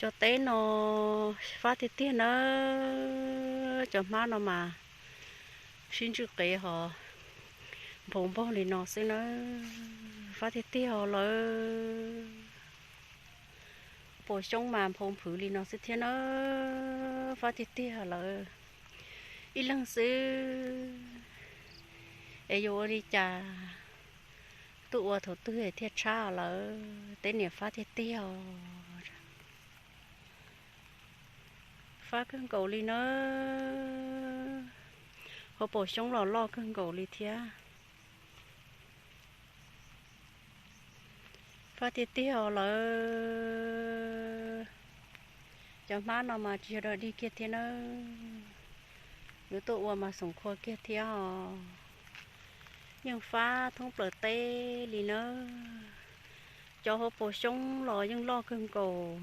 Cov teb no fab tiag tiag nawb, cov hmab no mas sib ntswj qev ho nphau npog li no xwb nawb, fab tiag tiag lawm. Pos xyoob mas nphau nphwv li no xwb thiab nawb, fab tiag tiag lawm. Ib leeg xwb es yuav ua li cas tuaj ua thaum twg thiaj tshab lawm, teb niam fab tiag tiag os. Fab kawg nkaus li nawb, hauv paus xyoob los loj kawg nkaus li thiab. Fab tiag tiag os lawm. Cov hmab no mas tsis yog dog dig kiag thiab nawb, yuav tuaj ua mas xoom khua kiag thiab os. Yeej fab thoob plaws teb li nawb. Cov hauv paus xyoob los yeej loj kawg nkaus.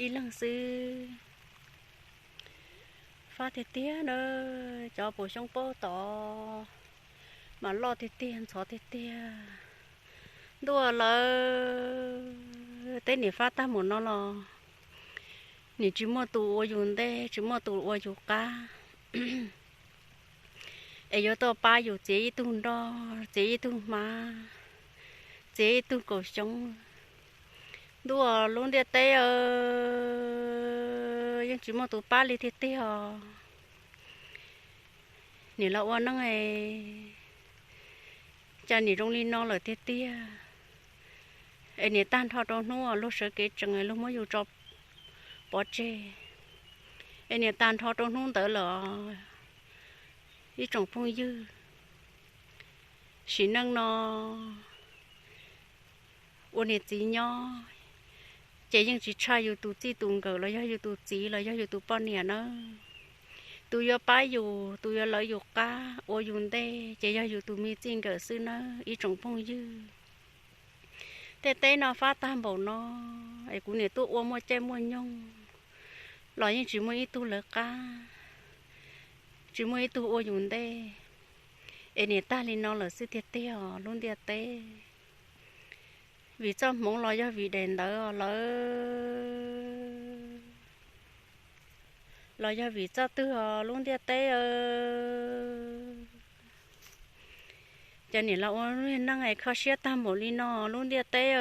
Ib leeg xwb, fab tiag tiag nawb, cov paus xyoob paub tod mas loj tiag tiag ntxhov tiag tiag. Ntuj lawm, teb niam fab tag mus no los nim tsis muaj tus ua yus ntej, tsis muaj tus ua yus qab, es yuav tuaj pab yus txiav ib tug nroj, txiav ib tug hmab, txiav ib tug kaum xyoob. Ntuj lub ntiaj teb, yeej tsis muaj tus pab li tiag tiag os. Nim los ua neej es cas nim zoo li no lawm tiag tiag, es nim tag nrho rau hnub luag sawv kev tsees luag muab yus tso pov tseg, es nim tag nrho rau hnub ntawd lawm. Ib tsoom phooj ywg, sim neej no ua niam txiv nyob ces yeej tsis tshaj yus tus txij tus nkawm los yog yus tus txiv los yog yus tus poj niam nawb. Tus yuav pab yus, tus yuav lawv yus qab ua yus ntej ces yog yus tus me txij nkawm xwb nawb ib tsoom phooj ywg. Tej teb no fab tag npaum no es kuv niam tuaj ua muaj caij muaj nyoog los yeej tsis muaj ib tug lawv qab, tsis muaj ib tug ua yus ntej, es nim tag li no lawm xwb tiag tiag os lub ntiaj teb. Vim txoj hmoov los yog vim daim ntawv os lawv, los yog vim txoj twg os lub ntiaj teb. Ces nim los ua neej es kho siab tag npaum li no lub ntiaj teb.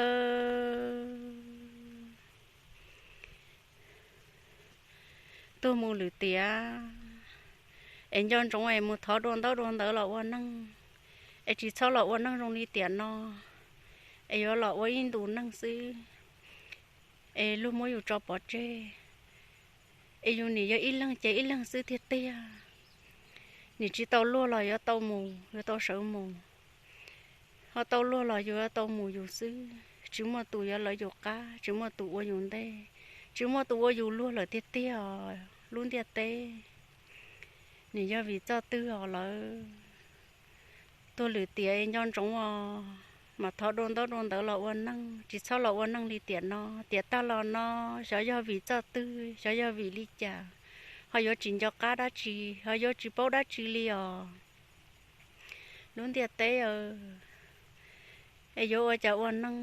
Tuag mus lwm tiam, es nco ntsoov es mus thov dua ntaub dua ntawv los ua neej, es tsis txhob los ua neej zoo li tiam no, es yuav los ua ib ntus neej xwb, es luag muab yus tso pov tseg, es yus nim yog ib leeg ces ib leeg xwb tiag tiag. Nim tsis tau luag los yuav tau mus, yuav tau sawv mus, ho tau luag los yuav tau mus yus xwb, tsis muaj tus yuav lawv yus qab, tsis muaj tus ua yus ntej, tsis muaj tus ua yus luag lawm tiag tiag os lub ntiaj teb. Nim yog vim txoj twg os lawv, tuag lwm tiam nco ntsoov os, mas thov dua ntaub dua ntawv los ua neej, tsis txhob los ua neej li tiam no. Tiam tag los no, xyov yog vim txoj twg, xyov yog vim li cas, ho yuav tsis nco qab dab tsi, ho yuav tsis paub dab tsi li os lub ntiaj teb. Es yuav ua cas ua neej,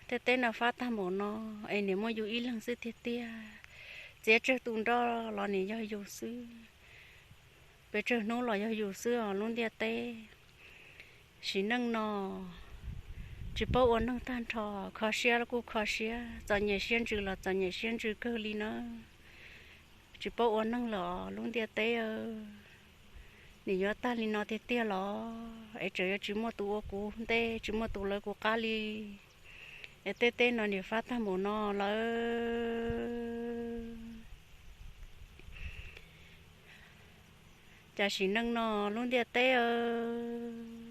tej teb no fab tag npaum no, es nim muaj yus ib leeg xwb tiag tiag. Txiav tsawg tus nroj los nim yog yus xwb, pes tsawg hnub los yog yus xwb os lub ntiaj teb. Sim neej no tsis paub ua neej tag nrho, kho siab kuj kho siab, txom nyem siab ntsws los txom nyem siab ntsws kawg li nawb. Tsis paub ua neej los lub ntiaj teb. Nim yuav tag li no tiag tiag los es tseem yuav tsis muaj tus ua kuv ntej, tsis muaj tus lawv kuv qab li. Es tej teb no nim fab tag npaum no lawv, cas sim neej no lub ntiaj teb.